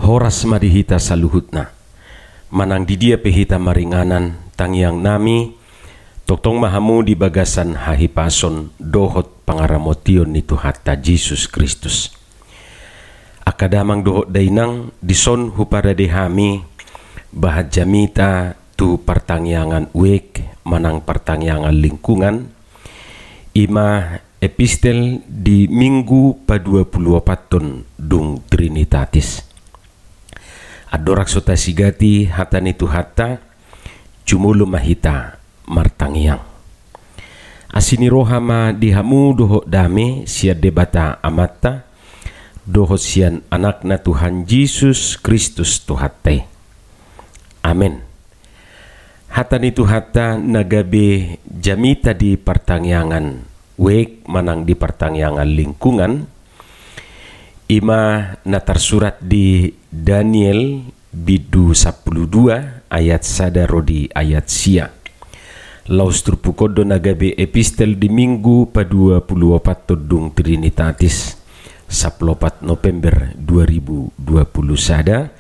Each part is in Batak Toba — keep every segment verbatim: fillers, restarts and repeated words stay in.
Horas ma di hita saluhutna. Manang di dia pe hita maringanan, tangiang nami, tongtong ma hamu di bagasan hahipason dohot pangaramotion ni Tuhanta Jesus Kristus. Angka damang dohot dainang, dison huparade hami bahat jamita tu partangiangan uek manang partangiangan lingkungan, i ma epistel di Minggu paduapuluopathon dung Trinitatis. Andorang so tasigati hata ni Tuhanta, jumolo ma hita martangiang. Asi ni roha ma di hamu dohot dame sian Debata Amanta, dohot sian Anakna Tuhan Jesus Kristus Tuhanta i. Amen. Hata ni Tuhanta na gabe jamita di partangiangan uek manang di partangiangan lingkungan, i ma na tarsurat di Daniel bindu sampulu dua ayat sada ro di ayat sia. Laos turpuk on do na gabe epistel di Minggu paduapuluopathon dung Trinitatis, sampulu opat November dua ribu dua puluh sada.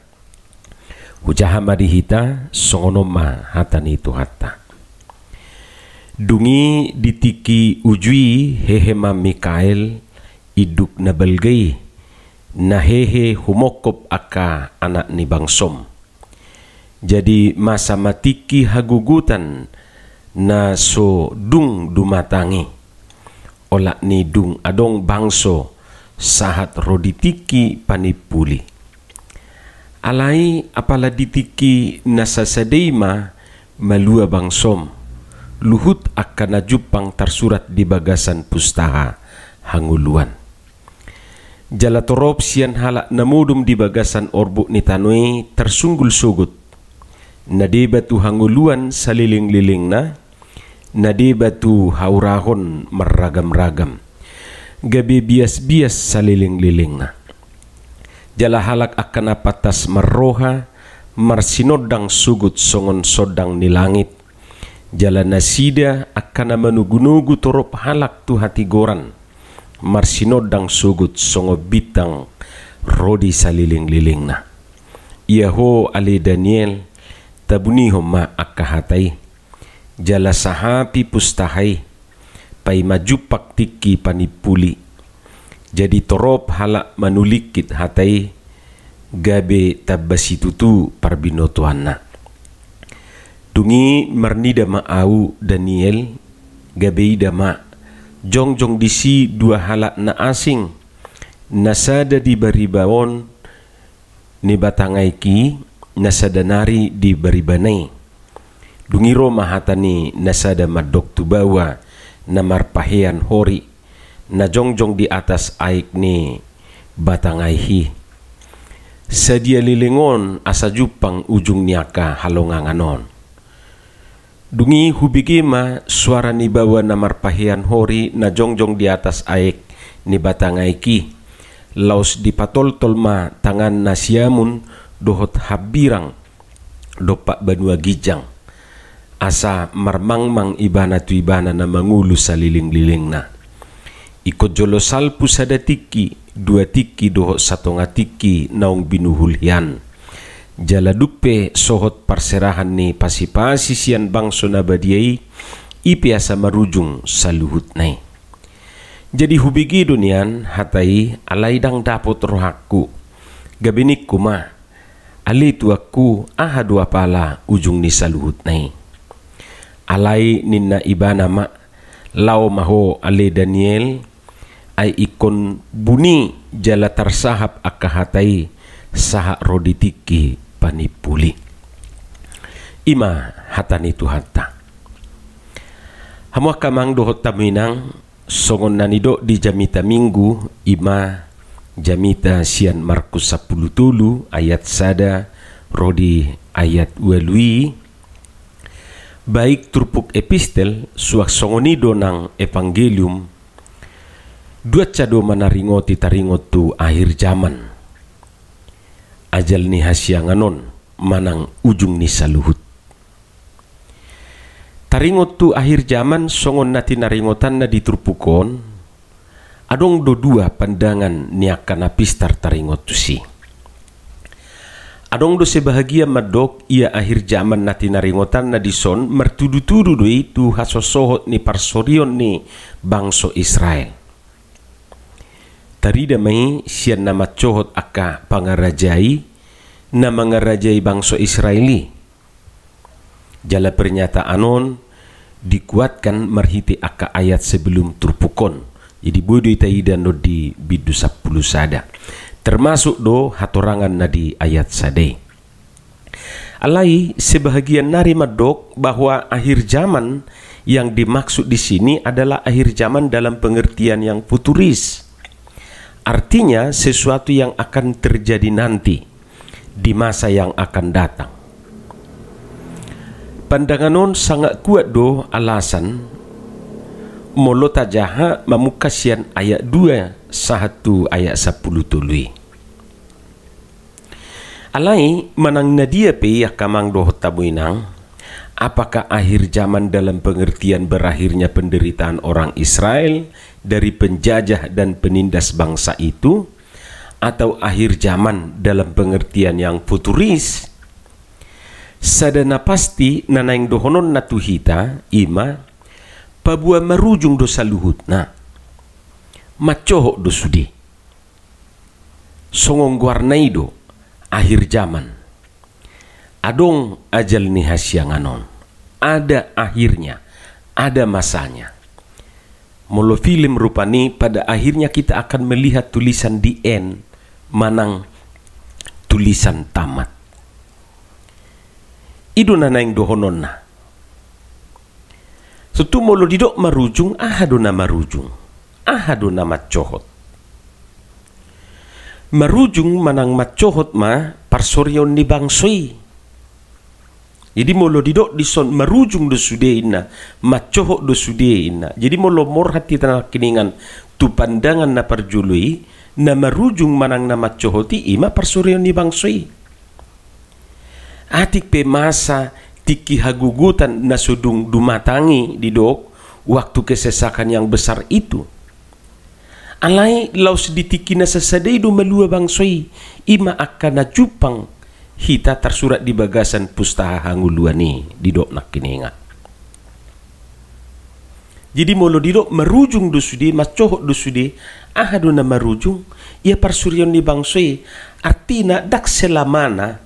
Hujaha ma di hita, songon on ma hata ni Tuhanta. Dung i di tingki uju i hehe ma Mikael, induk na balga i, na hehe humongkop angka anak ni bangsom. Jadi masa ma tingki hagogotan na so dung dumatang i, olat ni dung adong bangso sahat ro di tingki panimpuli. Alai apala di tingki na sasada i ma malua bangsom, luhut angka na jumpang tarsurat di bagasan pustaha hangoluan. Jala torop sian halak na modom di bagasan orbuk ni tano i tarsunggul sogot, na deba tu hangoluan salelenglelengna, na deba tu haurahon marragamragam, gabe biasbias salelenglelengna. Jala halak angka na pantas marroha, marsinondang sogot songon sondang ni langit, jala nasida angka na manogunogu torop halak tu hatigoran, marsinondang sogot songon bintang ro di salelenglelengna. Ia ho ale Daniel, tabunihon ma angka hata i, jala sahapi pustaha i, paima jumpang tingki panimpuli. Jadi torop halak manulingkit hata i, gabe tamba situtu parbinotoanna. Dung i marnida ma ahu Daniel, gabe ida ma, jongjong disi dua halak na asing, na sada di bariba on ni batang aek i, na sada nari di baribana i. Dung i ro ma hata ni na sada mandok tu baoa na marpahean hori, na jongjong di atas aek ni batang aek i. Sadia leleng on asa jumpang ujung ni angka halongangan on. Dung i hubege ma suara ni baoa na marpahean hori na jongjong di atas aek ni batang aek i. Laos dipatoltol ma tanganna siamun dohot hambirang dompak banua ginjang, asa marmangmang ibana tu ibana na mangolu salelenglelengna. Ingkon jolo salpu sada tingki, dua tingki dohot satonga tingki naung binuhul hian. Jala dung pe sohot parserahan ni pasipasi sian bangso na badia i, i pe asa marujung saluhutna i. Jadi hubege do nian hata i, alai ndang dapot rohangku. Gabe ningku ma, ale tuanku, aha do apala ujung ni saluhutna i? Alai ninna ibana ma, laho ma ho ale Daniel, ai ingkon buni jala tarsahap angka hata i sahat ro di tingki panimpuli. I ma hata ni Tuhanta. Hamu angka amang dohot hamu inang, songon na nidok di jamita Minggu, i ma jamita sian Markus sampulu tolu ayat sada ro di ayat ualu i, baik turpuk epistel suang songon i do nang evangelium, duansa do manaringoti taringot tu akhir zaman, ajal ni hasiangan on manang ujung ni saluhut. Taringot tu akhir zaman songon na tinaringotanna di turpuk on, adong do dua pandangan ni angka na pistar taringot tusi. Adong do sebahagian mandok ia akhir jaman na tinaringotanna dison martudu-tudu do i tu hasosohot ni parsorion ni bangso Israel. Tarida ma i sian na mansohot angka pangarajai na mangarajai bangso Israel i. Jala pernyataan on dikuatkan marhite angka ayat sebelum turpuk on. Jadi boi do i taida non di bindu sampulu sada. Termasuk do hatorangan na di ayat sada i. Alai sebahagian nari mandok bahwa akhir zaman yang dimaksud di sini adalah akhir zaman dalam pengertian yang futuris. Artinya sesuatu yang akan terjadi nanti di masa yang akan datang. Pandangan on sangat kuat do alasan molo tajaha mamungka sian ayat dua sahat tu ayat sampulu tolu i. Alai manang na dia pe i angka amang dohot hamu inang, apakah akhir zaman dalam pengertian berakhirnya penderitaan orang Israel dari penjajah dan penindas bangsa itu, atau akhir zaman dalam pengertian yang futuris? Sada na pasti na naeng dohononna tu hita i ma, paboa marujung do saluhutna. Mansohot do sude. Songon goarna i do, akhir zaman. Adong ajal ni hasiangan on. Ada akhirnya, ada masanya. Molo film rupani, pada akhirnya kita akan melihat tulisan the end manang tulisan tamat. I do na naeng dohononna. Tontu molo didok marujung, aha do na marujung? Aha do na mansohot? Marujung manang mansohot ma parsorion ni bangso i. Jadi molo didok dison marujung do sude inna, mansohot do sude inna. Jadi molo morhat hita nangkiningan tu pandangan na parjolo i, na marujung manang na mansohot i, i ma parsorion ni bangso i. Atik pe masa tingki hagogotan na so dung dumatangi didok waktu kesesakan yang besar itu. Alai laos di tingki na sasada i do malua bangso i, i ma angka na jumpang hita tarsurat di bagasan Pustaha Hangoluan i didok nangkiningan. Jadi molo didok marujung do sude, mansohot do sude, aha do na marujung? Ia parsorion ni bangso i, artina ndang selamana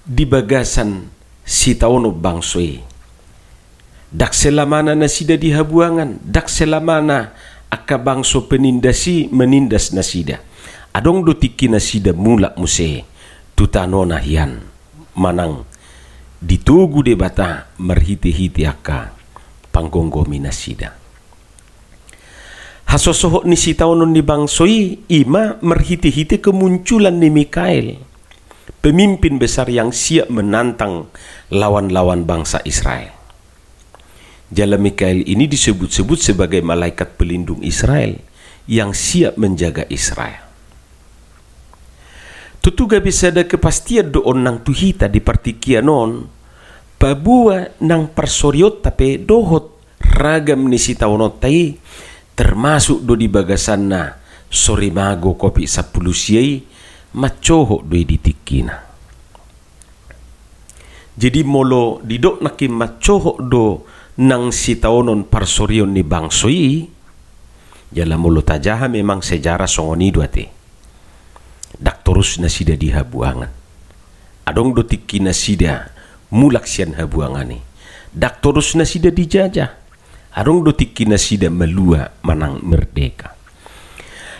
di bagasan sitaonon bangso i. Ndang selamana nasida di habuangan, ndang selamana angka bangso penindas i menindas nasida. Adong do tingki nasida mulak muse tu tanona hian manang ditogu Debata marhite-hite angka panggomgomi nasida. Hasosohot ni sitaonon ni bangso i, i ma marhite-hite kemunculan ni Mikael, pemimpin besar yang siap menantang lawan-lawan bangsa Israel. Jala Mikael ini disebut-sebut sebagai malaikat pelindung Israel yang siap menjaga Israel. Tontu gabe sada kepastian do on nang tu hita di partingkian on, paboa nang parsorionta pe dohot ragam ni sitaononta i, termasuk do di bagasanna sorimago Covid sampulu sia i, mansohot do i di tingkina. Jadi molo didok nangkin mansohot do nang sitaonon parsorion ni bangso i, jala molo tajaha memang sejarah songon i do ate. Ndang torus nasida di habuangan. Adong do tingki nasida mulak sian habuangan i. Ndang torus nasida dijajah. Adong do tingki nasida malua manang merdeka.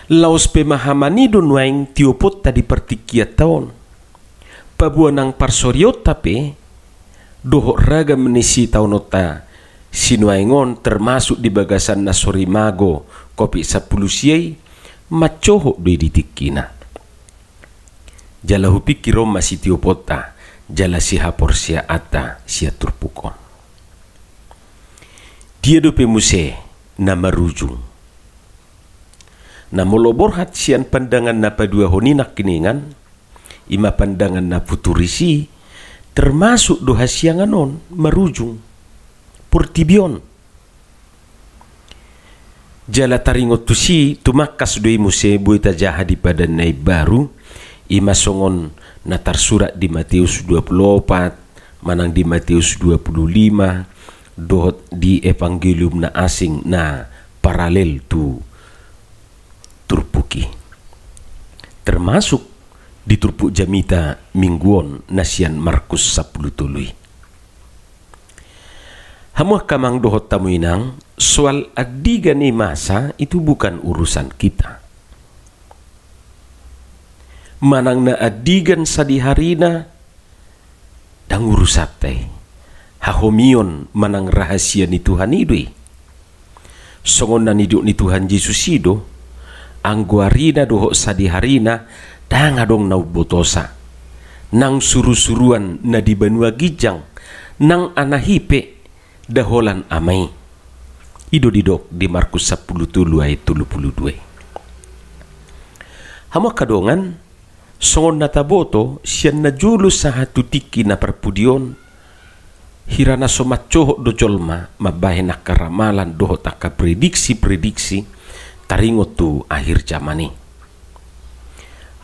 Laos pemahaman i do nuaeng tioponta di partingkianta on. Paboa nang parsorionta pe dohot ragam ni sitaononta sinuaeng on, termasuk di bagasanna sorimago Covid sampulu sia i, mansohot do i di tingkina. Jala hupikir on ma sitioponta jala sihaporseaanta sian turpuk on. Dia dope muse na marujung? Na molo borhat sian pandangan na paduahon i nangkiningan, i ma pandangan na futuris i, termasuk do hasiangan on marujung, portibi on. Jala taringot tusi, tumangkas do i muse boi tajaha di Padan na Imbaru, I ma songon na tarsurat di Mateus dua pulu opat, manang di Mateus dua pulu lima, dohot di Evangelium na asing na paralel tu turpuk i. Termasuk di turpuk jamita minggu on na sian Markus sampulu tolu i. Hamu angka amang dohot hamu inang, soal andigan i masa itu bukan urusan kita. Manang na andigan sadiharina, ndang urusanta i. Hahomion manang rahasia ni Tuhan i do i. Songon na nidok ni Tuhan Jesus i do, anggo arina dohot sadiharina, ndang adong na umbotosa. Nang surusuruan na di banua ginjang, nang Anahi pe, nda holan Ama i. I do didok di Markus sampulu tolu ayat tolu pulu dua i. Hamu angka dongan, songon na taboto, sian na jolo sahat tu tingki na parpudi on, hira na so mancohot do jolma mambahen angka ramalan dohot angka prediksi-prediksi taringot tu akhir jaman i.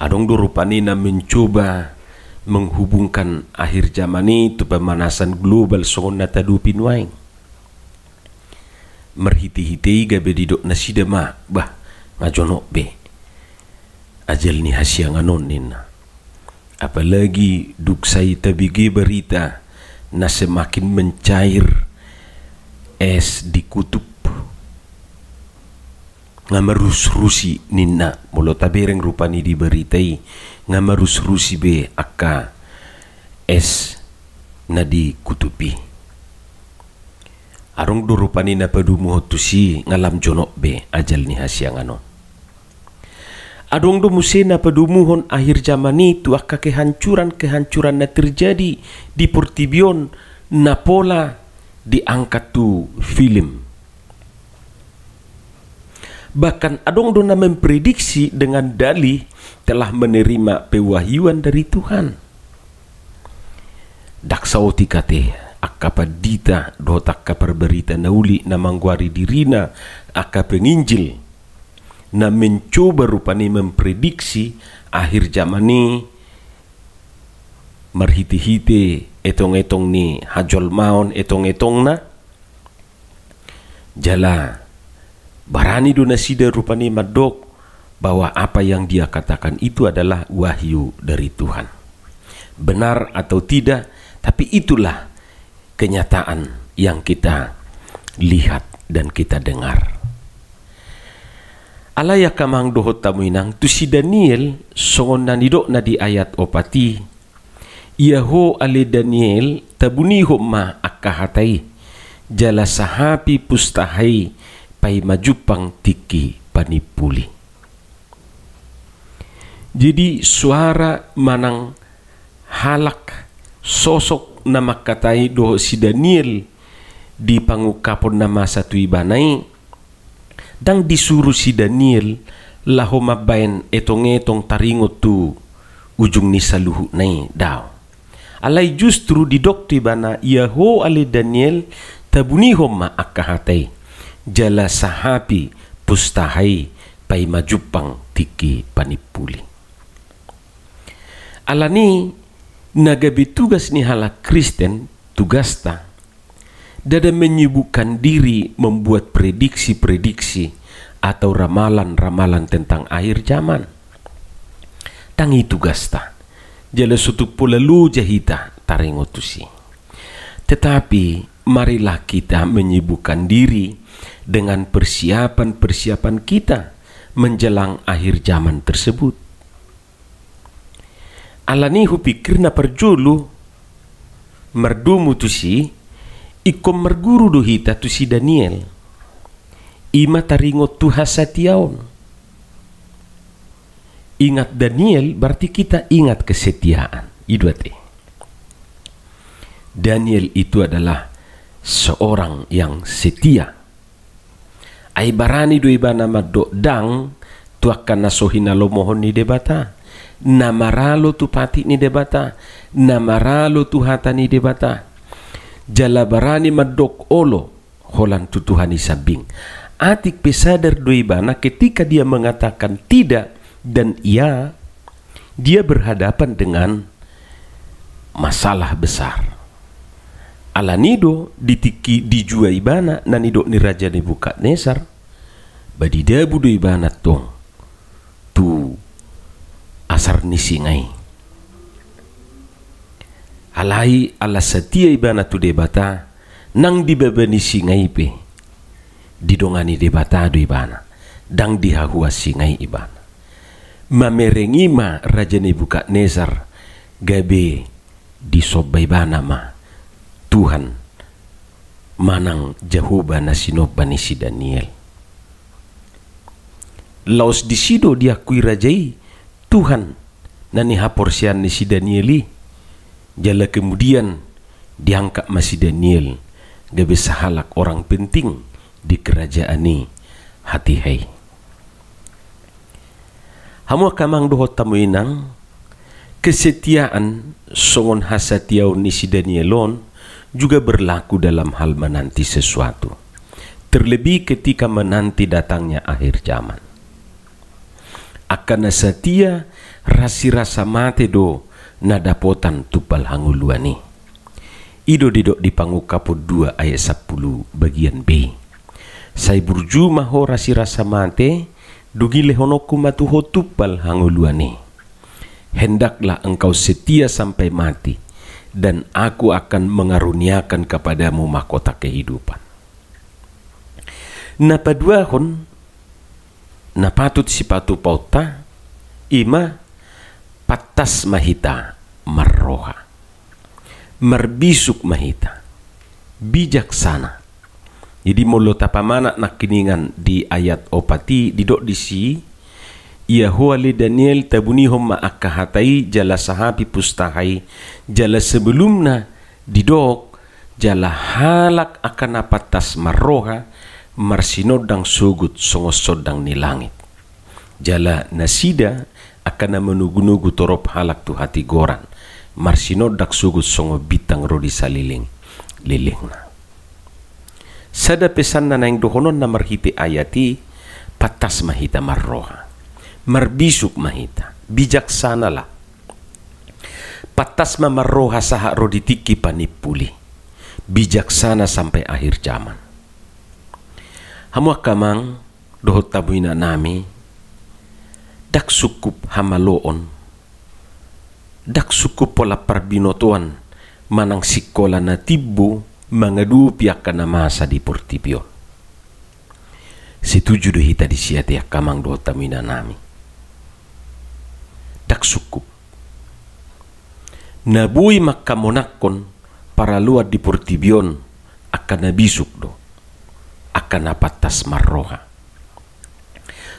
Adong do rupani na mencoba menghubungkan akhir jaman i tu pemanasan global songon na taadopi nuaeng. Marhitehite i gabe didok nasida ma, bah, nga jonok be ajal ni hasiangan on, ninna. Apalagi dung sai tabege barita na semakin mencair es di kutub. Nga marusrusi, ninna, molo tabereng rupani di barita i, nga marusrusi be angka es na di kutub i. Adong do rupani na padumuhon tusi nga lam jonok be ajal ni hasiangan on. Adong do muse na padumuhon akhir jaman i tu angka kehancuran-kehancuran na terjadi di portibi on na pola diangkat tu film. Bahkan adong do na memprediksi dengan dalih telah menerima pewahyuan dari Tuhan. Ndang saotik ate angka pandita dohot angka parbarita na uli na manggoari dirina angka penginjil, na mencoba rupani memprediksi akhir jaman i marhitehite etongetong ni hajolmaon, etongetongna. Jala barani do nasida rupani mandok bahwa apa yang dia katakan itu adalah wahyu dari Tuhan. Benar atau tidak, tapi itulah kenyataan yang kita lihat dan kita dengar. Alai angka amang dohot hamu inang, tu si Daniel, songon na nidokna di ayat opat i, ia ho ale Daniel, tabunihon ma angka hata i, jala sahapi pustaha i paima jumpang tingki panimpuli. Jadi, suara manang halak sosok na mangkatai dohot si Daniel di pangungkapon na masa tu ibana i, ndang disuru si Daniel laho mambaen etongetong taringot tu ujung ni saluhutna i, daong. Alai justru didok tu ibana, ia ho ale Daniel, tabunihon ma angka hata i, jala sahapi pustaha i paima jumpang tingki panimpuli. Alani na gabe tugas ni halak Kristen, tugasta, ndada menyibukkan diri membuat prediksi-prediksi atau ramalan-ramalan tentang akhir zaman. Ndang i tugasta. Jala so tung pola loja hita taringot tusi. Tetapi marilah kita menyibukkan diri dengan persiapan-persiapan kita menjelang akhir zaman tersebut. Alani hupikir na parjolo mardomu tusi, ingkon marguru do hita tu si Daniel. I ma taringot tu hasatiaon. Ingat Daniel berarti kita ingat kesetiaan. I do ate. Daniel itu adalah seorang yang setia. Ai barani do ibana mandok ndang tu angka na so hinalomohon ni Debata, na maralo tu patik ni Debata, na maralo tu hata ni Debata. Jala barani mandok olo holan tu Tuhan i sambing. Atik pe sadar do ibana ketika dia mengatakan tidak dan iya, Dia berhadapan dengan masalah besar. Alani do di tingki dijua ibana na nidok ni Raja Nebukadnesar, ba didabu do ibana tong tu asar ni singa i. Alai ala satia ibana tu Debata, nang di baba ni singa i pe didongani Debata do ibana, ndang dihahuan singa i ibana. Mamereng i ma Raja Nebukadnesar, gabe disomba ibana ma Tuhan manang Jahowa na sinomba ni si Daniel. Laos disi do diakui raja i Tuhan na nihaporseaan ni si Daniel i. Jala kemudian diangkat ma si Daniel gabe sahalak orang penting di kerajaan i hatiha i. Hamu angka amang dohot hamu inang, kesetiaan songon hasatiaon ni si Daniel on juga berlaku dalam hal menanti sesuatu, terlebih ketika menanti datangnya akhir zaman. Angka na satia rasirasa mate do na dapotan tumpal hangoluan i. I do didok di Pangungkapon dua ayat sampulu bagian B: Sai burju ma ho rasirasa mate, dung i lehononku ma tu ho tumpal hangoluan i. Hendaklah engkau setia sampai mati, dan Aku akan mengaruniakan kepadamu mahkota kehidupan. Na paduahon, na patut sipatupaonta, i ma pantas ma hita marroha. Marbisuk ma hita. Bijaksana. Jadi molo tapamanat nangkiningan di ayat opat i didok disi: Ia ho ale Daniel, tabunihon ma angka hata i jala sahapi pustaha i, jala sebelumna didok, jala halak angka na pantas marroha marsinondang sogot songon sondang ni langit. Jala nasida angka na manugunugu torop halak tu hatigoran, marsinondang sogot songon bintang ro di salelenglelengna. Sada pesanna naeng dohononna marhite ayat i: Pantas ma hita marroha. Marbisuk ma hita. Bijaksanalah. Pantas ma marroha sahat ro di tingki panimpuli. Bijaksana sampai akhir zaman. Hamu angka amang dohot hamu inanami, ndang sungkup hamaloon, ndang sungkup pola parbinotoan manang singkola na timbo mangadopi angka na masa di portibi on. Setuju do hita disi ate angka amang dohot hamu inanami? Ndang sungkup. Na boi mangkamonangkon paraloan di portibi on angka na bisuk do, angka na pantas marroha.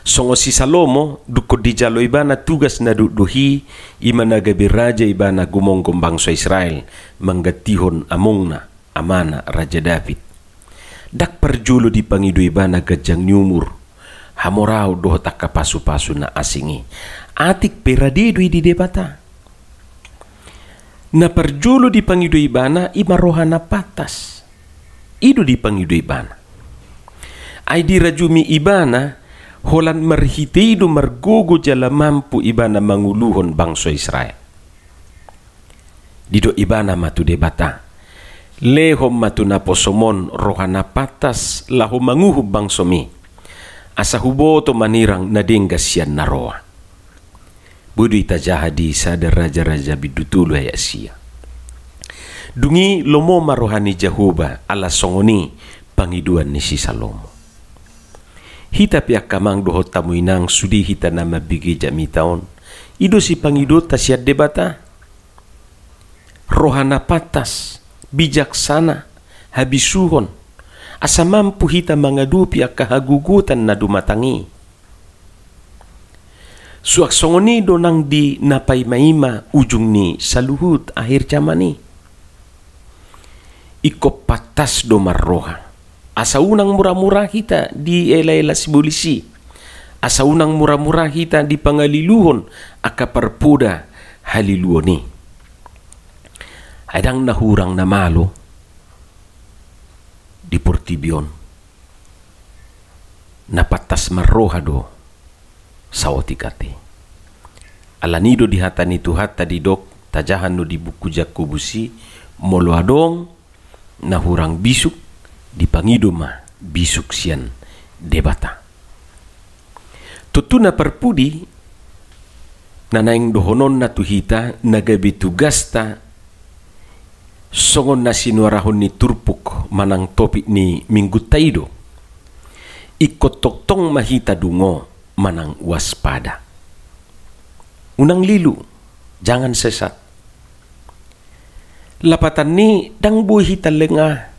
Songon si Salomo, dungkon dijalo ibana tugas na dokdok i, i ma na gabe raja ibana gumonggom bangso Israel, manggantihon amongna, amana Raja David. Ndang parjolo dipangido ibana ganjang ni umur, hamoraon dohot angka pasupasu na asing i. Atik pe rade do i di Debata. Na parjolo dipangido ibana i ma roha na pantas. I do dipangido ibana. Ai dirajumi ibana, holan marhite i do margogo jala mampu ibana manguluhon bangso Israel. Didok ibana ma tu Debata: Lehon ma tu naposom on roha na pantas laho manguhum bangsom i, asa huboto manirang na denggan sian na roa. Boi do itajaha di sada Raja-raja bindu tolu ayat sia. Dung i lomo ma roha ni Jahowa, ala songon i pangidoan ni si Salomo. Hita pe angka amang dohot hamu inang, sude hita na mambege jamita on, i do sipangidoonta sian Debata. Roha na pantas, bijaksana, habisuhon, asa mampu hita mangadopi angka hagogotan na dumatang i. Suang songon i do nang di na paimaima ujung ni saluhut akhir jaman i. Ingkon pantas do marroha. Asa unang mura-mura hita diela-ela sibolis i. Asa unang mura-mura hita dipangaliluhon angka parpoda haliluon i. Ai ndang na hurang na malo di portibi on. Na pantas marroha do saotik ate. Alani do di hata ni Tuhanta didok, tajaha do di buku Jakobus i, molo adong na hurang bisuk, dipangido ma bisuk sian Debata. Tontu na parpudi, na naeng dohononna tu hita, na gabe tugasta, songon na sinuarahon ni turpuk manang topik ni minggunta i do. Ingkon tongtong ma hita dungo manang waspada. Unang lilu, jangan sesat. Lapatan ni, ndang boi hita lengah,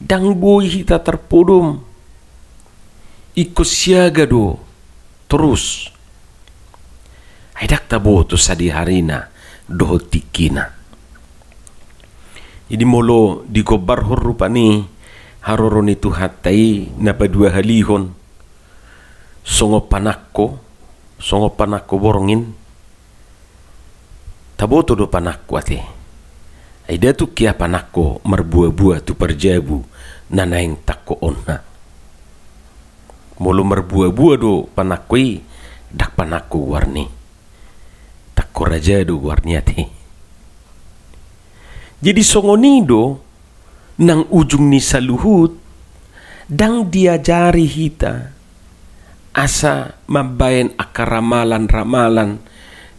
ndang boi hita tarpodom. Ingkon siaga do torus. Ai ndang taboto sadiharina dohot tingkina. Jadi molo digombarhon rupani haroro ni Tuhanta i na paduahalihon, songon panangko, songon panangko borngin, taboto do panangko ate. Ai ndang tung hea panangko marbuabua tu parjabu na naeng tangkoonna. Molo marbuabua do panangko i, ndang panangko goarni. Tangko raja do goarni ate. Jadi songon i do nang ujung ni saluhut, ndang diajari hita asa mambaen angka ramalan-ramalan,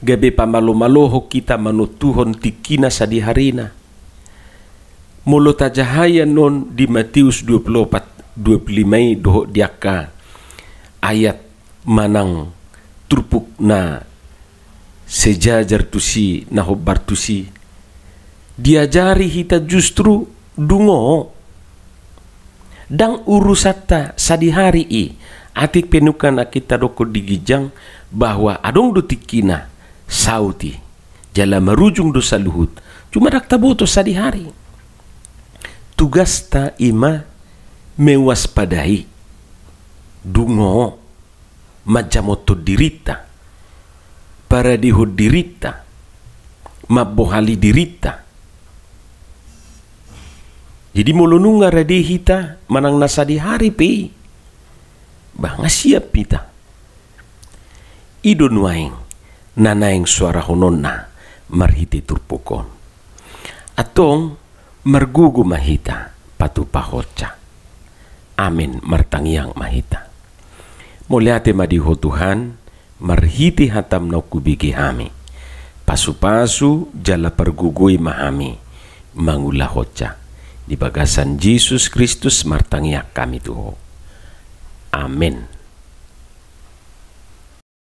gabe pamalomalohon hita manontuhon tingkina sadiharina. Molo tajahai annon di Matius dua pulu opat, dua pulu lima i dohot di angka ayat manang turpuk na sejajar tusi, na hombar tusi, diajari hita justru dungo. Ndang urusanta sadihari i, atik pe nunga nangkin tadokkon di ginjang bahwa adong do tingkina, saut i, jala marujung do saluhut, cuma ndang taboto sadihari. Tugasta i ma mewaspadai, dungo, manjamothon dirinta, paradehon dirinta, mambohali dirinta. Jadi molo nunga rade hita manang na sadihari pe i, bah, nga siap hita. I do nuaeng na naeng suarahononna marhite turpuk on. Antong, margogo ma hita patupahonsa. Amen. Martangiang ma hita. Mauliate ma di Ho Tuhan, marhite hataM naung hubege hami. Pasupasu jala pargogoi ma hami mangulahonsa. Di bagasan Jesus Kristus martangiang hami tu Ho. Amen.